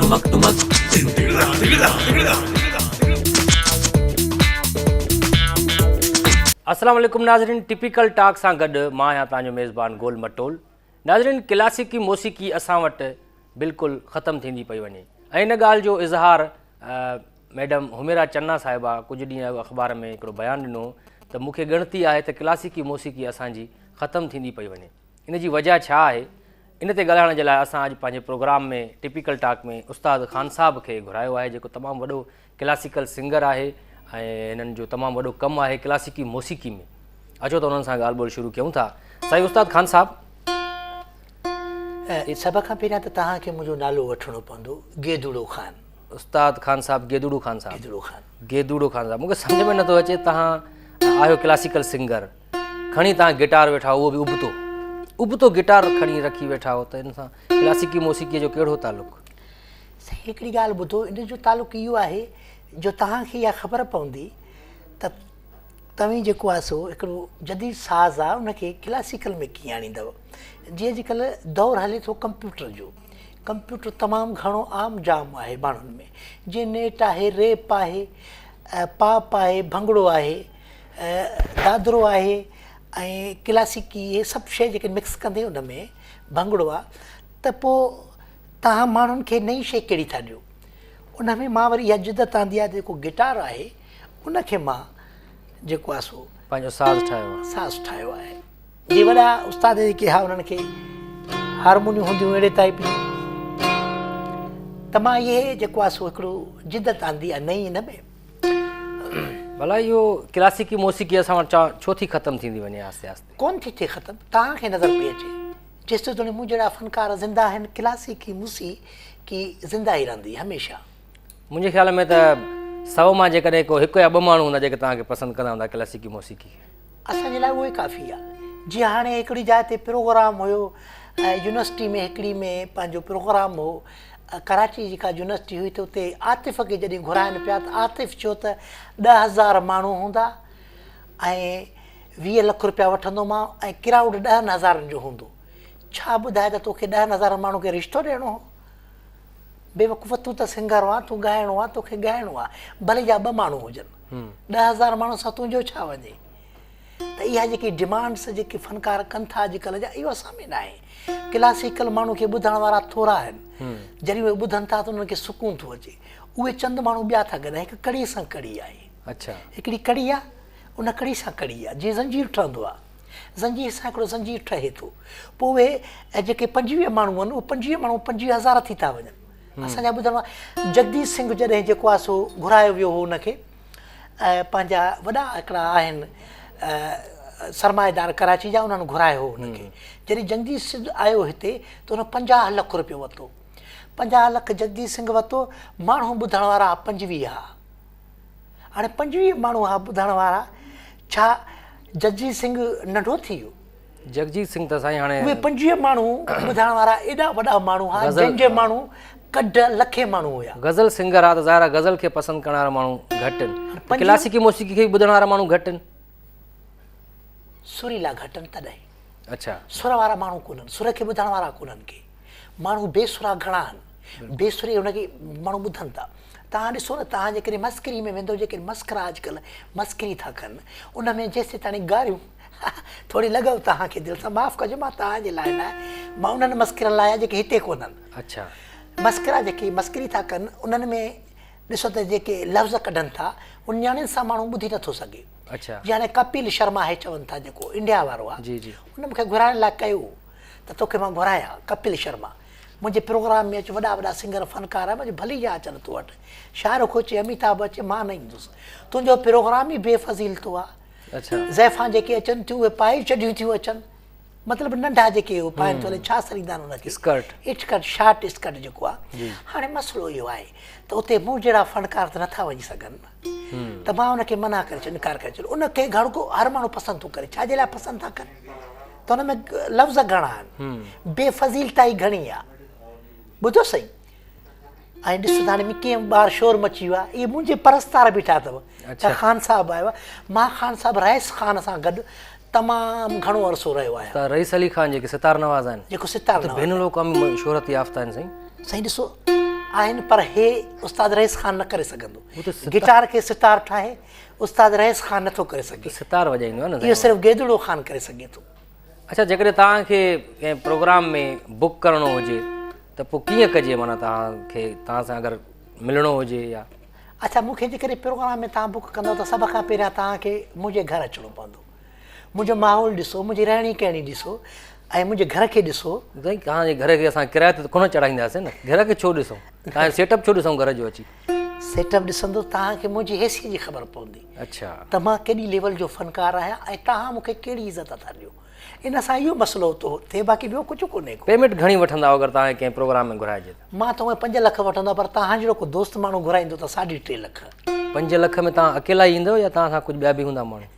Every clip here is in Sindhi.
ٽمڪ ٽمڪ. السلام عليڪم ناظرين ٽپيڪل ٽاڪ سان گڏ مان آهيان توهان جو ميزبان گول مٽول ناظرين ڪلاسيڪي موسيقي اسان وٽ بلڪل ختم ٿيندي پئي وڃي ۽ ان ڳالهه جو اظهار ميڊم حميرا چنا صاحبه ڪجهه ڏينهن اڳ اخبار ۾ هڪڙو بيان ڏنو ته مون کي ڳڻتي آهي ته ڪلاسيڪي موسيقي اسان جي ختم ٿيندي پئي وڃي ان جي وجه ڇا آهي ان تي ڳالهائڻ جي لاء اسان اڄ پنهنجي پروگرام ۾ ٽپيڪل ٽاڪ ۾ استاد خان صاحب کي گهرايو آهي جيڪو تمام وڏو ڪلاسيڪل سنگر آهي ۽ هنن جو تمام وڏو ڪم آهي ڪلاسيڪي موسيقي ۾ اچو ته انهن سان ڳالهه ٻولهه شروع ڪيون ٿا سائين استاد خان صاحب. سڀ کان پهريان ته توهان کي منهنجو نالو وٺڻو پوندو گيدوڙو خان. استاد خان صاحب گيدوڙو خان صاحب. گيدوڙو خان. گيدوڙو خان صاحب مونکي سمجهه ۾ نٿو اچي توهان آهيو ڪلاسيڪل سنگر کڻي توهان گٽار ويٺا اهو به ابتو ابتو گٽار کڻي رکي ويٺا آهيو ته ان سان ڪلاسيڪي موسيقي جو ڪهڙو تعلق؟ سائين هڪڙي ڳالهه ٻڌو ان جو تعلق اهو آهي جو توهان کي اها خبر پوندي ته توهين جيڪو آهي سو هڪڙو جديد ساز آهي ان کي ڪلاسيڪل ۾ ڪيئن آڻيندؤ جيئن اڄڪلهه دور هلي ٿو ڪمپيوٽر جو ڪمپيوٽر تمام گهڻو عام جام آهي ماڻهن ۾ جيئن نيٽ آهي ريپ آهي پاپ آهي ڀنگڙو آهي دادرو آهي ۽ ڪلاسيڪي اهي سڀ شيء جيڪي مڪس ڪندي ان ۾ ڀنگڙو آهي ته پوء توهان ماڻهن کي نئين شيء ڪهڙي ٿا ڏيو ان ۾ مان وري اها جدت آندي آهي ته جيڪو گٽار آهي ان کي مان جيڪو آهي سو پنهنجو ساز ٺاهيو آهي ساز ٺاهيو آهي جي وڏا استاد جيڪي ها انهن کي هارمونيون هونديون اهڙي ٽائپ جون ته مان اهي جيڪو آهي سو هڪڙو جدت آندي آهي نئين ان ۾. ڀلا اهو ڪلاسيڪي موسيقي اسان وٽ ڇو ٿي ختم ٿيندي وڃي آهستي آهستي؟ ڪون ٿي ٿئي ختم، توهان کي نظر پئي اچي. جيستائين توڻي مون جهڙا فنڪار زنده آهن ڪلاسيڪي موسيقي زنده ئي رهندي هميشه. منهنجي خيال ۾ ته سو مان جيڪڏهن ڪو هڪ يا ٻه ماڻهو هوندا جيڪي توهان کي پسند ڪندا هوندا ڪلاسيڪي موسيقي کي. اسان جي لاء اهو ئي ڪافي آهي. جيئن هاڻي هڪڙي جاء تي پروگرام هيو يونيورسٽي ۾ هڪڙي ۾ پنهنجو پروگرام هو ڪراچي جي ڪا يونيورسٽي هئي ته اتي عاطف کي جڏهن گهرائن پيا ته عاطف چيو ته 10,000 ماڻهو هوندا ۽ 20 لک روپيا وٺندومانء ۽ ڪرائوڊ ڏهن هزارن جو هوندو. ڇا ٻڌاء ته توکي ڏهن هزارن ماڻهن کي رشتو ڏيڻو هو؟ بيوقوف تون ته سنگر آن تون ڳائڻو آن توکي ڳائڻو آ ڀلي جا ٻه ماڻهو هجن 10,000 ماڻهن سان تنهنجو ڇا وڃي ته اها جيڪي ڊمانڊس جيڪي فنڪار ڪن ٿا اڄڪلهه جا اهو اسان ۾ ناهي ڪلاسيڪل ماڻهو کي ٻڌڻ وارا ٿورا آهن جڏهن اهي ٻڌن ٿا ته انهن کي سڪون ٿو اچي اهي چند ماڻهو ٻيا ٿا گڏ هڪ ڪڙي سان ڪڙي آهي اڇا هڪڙي ڪڙي آ ان ڪڙي سان ڪڙي آ جيئن زنجير ٺهندو آ زنجير سان هڪڙو زنجير ٺهي ٿو. پوء اهي جيڪي 25 ماڻهو آهن، اهي 25 ماڻهو 25,000 ٿي ٿا وڃن. اسان جا ٻڌڻ وارا جگديش سنگهه جڏهن جيڪو آهي سو گهرايو ويو هو ان کي پنهنجا وڏا هڪڙا آهن سرمائيدار ڪراچي جا انهن گهرايو هو ان کي. جڏهن جگديش سنگهه آيو هتي ته هن 50 لک روپيو ورتو. 50 لک جگديش سنگهه ورتو، ماڻهو ٻڌڻ وارا 25 ها. هاڻي 25 ماڻهو ها ٻڌڻ وارا، ڇا جگجيت سنگهه ننڍو ٿي ويو؟ جگجيت سنگهه ته سائين هاڻي. اهي 25 ماڻهو ٻڌڻ وارا ايڏا وڏا ماڻهو ها، جن جي ماڻهو ڪڍ لکين ماڻهو هيا. غزل سنگر ها ته ظاهر آهي غزل کي پسند ڪرڻ وارا ماڻهو گهٽ آهن، ڪلاسيڪي موسيقي کي به ٻڌڻ وارا ماڻهو گهٽ آهن. سريلا گهٽ آهن تڏهن. اڇا. سر وارا ماڻهو ڪونهن، سر کي ٻڌڻ وارا ڪونهن ڪي. ماڻهو بي سرا گهڻا آهن، بي سري هن کي ماڻهو ٻڌن ٿا. توهان ڏسو نه توهان جيڪڏهن مسڪري ۾ ويندو جيڪي مسڪرا اڄڪلهه مسڪري ٿا ڪن ان ۾ جيسيتاڻي گاريون ٿوري لڳو توهان کي دل سان معاف ڪجو مان توهان جي لاء نه مان انهن مسڪرن لاء آهيان جيڪي هتي ڪونهن. اڇا. مسڪرا جيڪي مسڪري ٿا ڪن انهن ۾ ڏسو ته جيڪي لفظ ڪڍن ٿا ان نياڻين سان ماڻهو ٻڌي نٿو سگهي. اڇا. جي هاڻي ڪپيل شرما هي چون ٿا جيڪو انڊيا وارو آهي جي جي. ان مونکي گهرائڻ لاء ڪيو ته توکي مان گهرايان ڪپيل شرما. منهنجي پروگرام ۾ اچ وڏا وڏا سنگر فنڪار آهن ڀلي جا اچن تو وٽ شاهه رخ اچي اميتاڀ اچي مان نه ايندس تنهنجو پروگرام ئي بي فضيلتو آ اڇا زائفان جيڪي اچن ٿيون اهي پائي چڍيون ٿيون اچن مطلب ننڍا جيڪي اهي پائن ٿيون الائي ڇا سڏيندا آهن ان کي اسڪرٽ اسڪرٽ شارٽ اسڪرٽ جيڪو آ هاڻي مسئلو اهو آهي ته اتي مون جهڙا فنڪار ته نٿا وڃي سگهن ته مان ان کي منع ڪري ڇڏيو انڪار ڪري ڇڏيو ان کي گهڻو ڪو هر ماڻهو پسند ٿو ڪري ڇا جي لاء پسند ٿا ڪن ته ان ۾ لفظ گهڻا آهن، بي فضيلتائي گهڻي آهي. ٻڌو سائين ۽ ڏسو ته هاڻي ڪيئن ٻاهر شور مچي ويو آهي. اهي منهنجي پرستار بيٺا اٿو ته خان صاحب آيو آهي. مان خان صاحب رئيس خان سان گڏ تمام گهڻو عرصو رهيو آهيان. استاد رئيس علي خان جيڪي ستار نواز آهن. جيڪو ستار نواز. بين الاقوامي شهرت يافته آهن سائين. سائين ڏسو آهن پر هي استاد رئيس خان نه ڪري سگهندو. گٽار کي ستار ٺاهي استاد رئيس خان نه ٿو ڪري سگهي. ستار وڄائيندو آهي نه. اهو صرف گيدڙو خان ڪري سگهي ٿو. اڇا جيڪڏهن توهان کي ڪنهن پروگرام ۾ بڪ ڪرڻو هجي ته پوء ڪيئن ڪجي معنيٰ توهان کي توهان سان اگر ملڻو هجي يا. اڇا مون کي جيڪڏهن پروگرام ۾ توهان بڪ ڪندؤ ته سڀ کان پهريان توهان کي منهنجي گهر اچڻو پوندو. منهنجو ماحول ڏسو، منهنجي رهڻي ڪهڻي ڏسو ۽ منهنجي گهر کي ڏسو. سائين توهان جي گهر کي اسان ڪرائي تي ته ڪونه چڙهائينداسين نه، گهر کي ڇو ڏسون؟ توهان جو سيٽ اپ ڇو ڏسون گهر جو اچي؟ سيٽ اپ ڏسندو توهان کي منهنجي حيثيت جي خبر پوندي. اڇا. ته مان ڪيڏي ليول جو فنڪار آهيان ۽ توهان مون کي ڪهڙي عزت ٿا ڏيو. ان سان اهو مسئلو ٿو ٿئي باقي ٻيو ڪجهه ڪونهي ڪو. پيمينٽ گهڻي وٺندا آهيو اگر توهان کي ڪنهن پروگرام ۾ گهرائجي ته؟ مان ته هونئن پنج لک وٺندو آهيان پر توهان جهڙو ڪو دوست ماڻهو گهرائيندو ته ساڍي ٽي لک. پنج لک ۾ توهان اڪيلا ئي ايندؤ يا توهان سان ڪجهه ٻيا به هوندا ماڻهو؟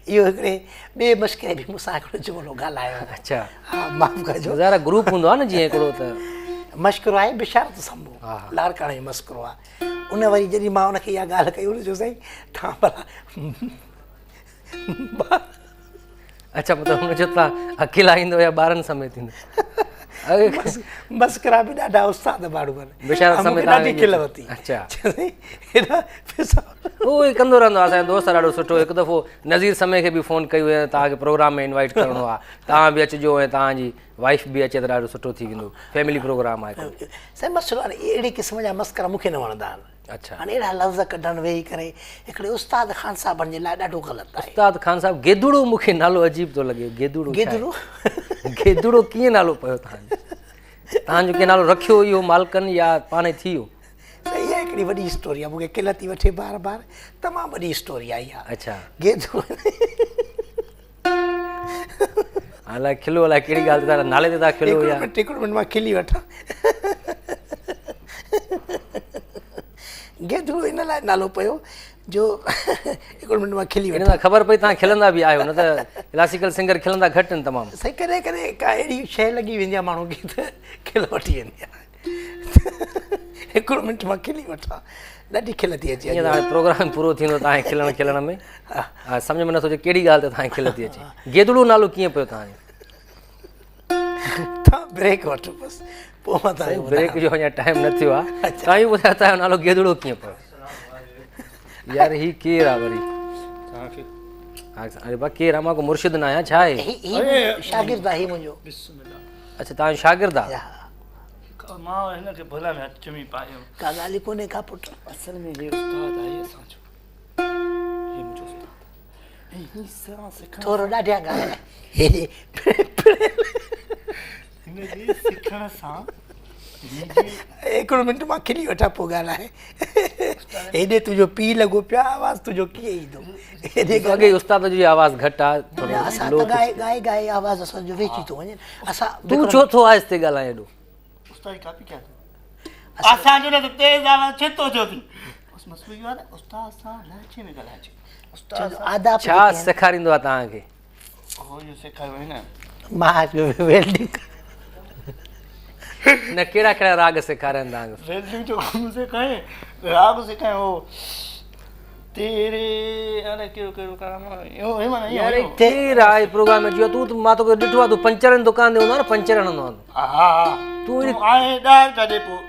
اهو هڪڙي ٻئي مشڪري به مون سان هڪڙو جملو ڳالهايو. اڇا. ها معاف ڪجو. ظاهر آهي گروپ هوندو آهي نه جيئن هڪڙو ته. مشڪرو آهي بشارت سمون لاڙڪاڻي جو مشڪرو آهي. ان وري جڏهن مان ان کي اها ڳالهه ڪئي ان چيو سائين توهان ڀلا اڇا مطلب هن چيو توهان اڪيلا ايندو يا ٻارن سميت ايندو؟ مسڪرا به ڏاڍا استاد ماڻهو آهن. بشارت سميت ڏاڍي کل ورتي. اڇا هيڏا پئسا اهو ئي ڪندو رهندو آهي اسان جو دوست ڏاڍو سٺو هڪ دفعو نذير سمي کي به فون ڪئي هئي توهان کي پروگرام ۾ انوائٽ ڪرڻو آهي توهان به اچجو ۽ توهان جي وائيف به اچي ته ڏاڍو سٺو ٿي ويندو فيملي پروگرام آهي. سائين مسئلو هاڻي اهڙي قسم جا مسڪرا مون کي نه وڻندا آهن. اڇا. هاڻي اهڙا لفظ ڪڍڻ ويهي ڪري هڪڙي استاد خان صاحبن جي لاء ڏاڍو غلط آهي. استاد خان صاحب گيدوڙو مون کي نالو عجيب ٿو لڳي گيدوڙو ڇا آهي؟ گيدڙو؟ گيدوڙو ڪيئن نالو پيو توهان جو؟ توهان جو ڪنهن نالو رکيو اهو مالڪن يا پاڻهي ٿي ويو؟ سائين اها هڪڙي وڏي اسٽوري آهي مون کي کل ٿي وٺي بار بار تمام وڏي اسٽوري آهي اها. اڇا. گيدڙو. الائي کلو الائي ڪهڙي ڳالهه تي ٿا نالي تي ٿا کلو يا. هڪڙو منٽ هڪڙو منٽ مان کلي وٺان. گيدڙو ان لاء نالو پيو جو هڪڙو منٽ مان کلي وٺان. ان سان خبر پئي توهان کلندا به آهيو نه ته ڪلاسيڪل سنگر کلندا گهٽ آهن تمام. سائين ڪڏهن ڪڏهن ڪا اهڙي شيء لڳي ويندي آهي ماڻهو کي ته کل وٺي ويندي آهي. هڪڙو منٽ مان کلي وٺان ڏاڍي کل ٿي اچي. ائين ته هاڻي پروگرام پورو ٿيندو توهان کي کلڻ کلڻ ۾ سمجهه ۾ نٿو اچي ڪهڙي ڳالهه تي توهان کي کل ٿي اچي. گيدڙو نالو ڪيئن پيو توهان جو؟ توهان بريڪ وٺو بس پوء مان توهان کي ٻڌايان. بريڪ جو اڃا ٽائيم نه ٿيو آهي. توهان ئي ٻڌايو توهان جو نالو گيدڙو ڪيئن پيو؟ يار هي ڪير آ وري؟ توهان کي اري با ڪير آ مان ڪو مرشد نه آهيان ڇا آهي؟ هي شاگرد آهي منهنجو. بسم الله. اڇا توهان جو شاگرد آ؟ مان هن کي ڀلا ۾ هٿ چمي پايم. ڪا ڳالهه ئي ڪونهي ڪا پٽ. اصل ۾ هي استاد آهي اسان جو. هي منهنجو استاد آهي ۽ هي سان سکڻ ٿورو ڏاڍيان ڳالهاء. هن جي سکڻ سان منهنجي. هڪڙو منٽ مان کلي وٺان پوء ڳالهاء. هيڏي تنهنجو پيء لڳو پيو آهي آواز تنهنجو ڪيئن ايندو. هيڏي اڳي ئي استاد جو آواز گهٽ آهي ٿورو اسان لو ته ڳائي ڳائي ڳائي آواز اسان جو ويهجي ٿو وڃي. اسان تون ڇو ٿو آهستي ڳالهائين ايڏو. استاد جي ڪاپي ڪيا ٿو. اسان جو نه ته تيز آواز ڇتو ٿيو ٿي. بس مسئلو اهو آهي ته استاد سان لهجي ۾ ڳالهائجي. استاد سان آداب ڇا سيکاريندو آهي توهان کي؟ هو اهو سيکاريو آهي نه. مان ويلڊنگ نه ڪهڙا ڪهڙا راڳ سيکاريا آهن توهان کي؟ ويلڊنگ جو ڪم سيکاريائين، راڳ سيکاريائين هو تيري الائي ڪهڙو ڪهڙو ڪلام اهو هي معنيٰ يار هي ڪير آهي پروگرام ۾ اچي ويو تون مان توکي ڏٺو آهي تون پنچرن جي دڪان تي هوندو آهي نه پنچر هڻندو آهين ها ها تون آهين 10 رپيا ڏي پوء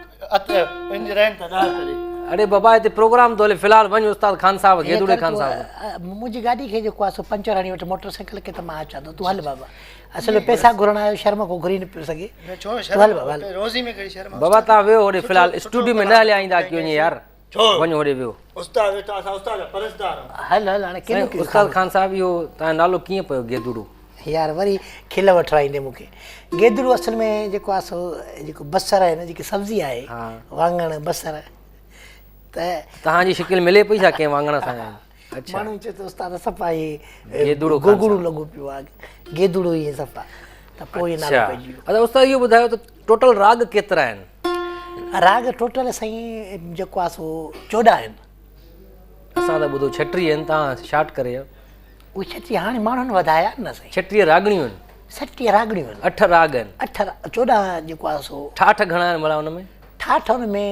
پنجر آهن ته 10 رپيا ڏي. اڙي بابا هتي پروگرام ٿو هلي في الحال وڃ استاد خان صاحب گيدوڙي خان صاحب. منهنجي گاڏي کي جيڪو آهي سو پنچر هڻي وٺ موٽر سائيڪل کي ته مان اچان ٿو تون هل بابا اصل ۾ پئسا گهرڻ آيو شرم کان گهري نه پيو سگهي نه ڇو تون هل بابا هل. روزي ۾ ڪهڙي شرم آ. بابا توهان ويهو هوڏي في الحال اسٽوڊيو ۾ نه هليا ايندا ڪيو ائين يار ڇو وڃو هوڏي ويهو. استاد ويٺا اسان استاد جا پرستار آهيون. هل هل هاڻي ڪيڏو سائين استاد خان صاحب اهو توهان جو نالو ڪيئن پيو گيدوڙو. يار وري کل وٺرائيندي مون کي. گيدڙو اصل ۾ جيڪو آهي سو جيڪو بصر آهي نه جيڪي سبزي آهي واڱڻ بصر ته. توهان جي شڪل ملي پئي ڇا ڪنهن واڱڻ سان يا. اڇا. ماڻهو چئي ٿو استاد صفا هي گيدڙو خان گوگڙو صاحب. لڳو پيو آهي گيدڙو ئي صفا ته پوء هي نالو پئجي ويو. اڇا استاد اهو ٻڌايو ته ٽوٽل راڳ ڪيترا آهن؟ راڳ ٽوٽل سائين جيڪو آهي سو 14 آهن. اسان ته ٻڌو 36 آهن توهان شارٽ ڪري. اهي 36 هاڻي ماڻهن وڌايا آهن نه سائين. 36 راڳڻيون آهن. 36 راڳڻيون آهن. 8 راڳ آهن. 8 14 جيڪو آهي سو. ٺاٺ گهڻا آهن ڀلا ان ۾؟ ٺاٺ ان ۾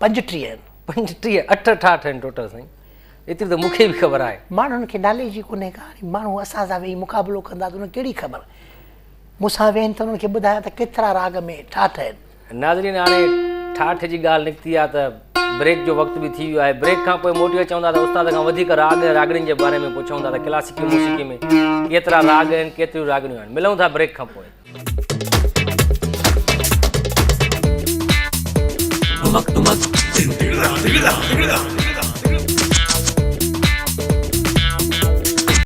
35 آهن. 35 8 ٺاٺ آهن ٽوٽل سائين. ايتري ته مون کي به خبر آهي. ماڻهن کي ناليج ئي ڪونهي ڪا. هاڻي ماڻهو اسان سان ويهي مقابلو ڪندا ته انهن کي ڪهڙي خبر. مون سان ويهن ته انهن کي ٻڌايان ته ڪيترا راڳ ۾ ٺاٺ آهن. ناظرين هاڻي ٺاٺ جي ڳالهه نڪتي آ ته بريڪ جو وقت به ٿي ويو آهي. بريڪ کان پوء موٽي اچون ٿا ته استاد کان وڌيڪ راڳ ۽ راڳڻين جي باري ۾ پڇون ٿا ته ڪلاسيڪي موسيقي ۾ ڪيترا راڳ آهن، ڪيتريون راڳڻيون آهن. ملون ٿا بريڪ کان پوء. ٽمڪ ٽمڪ.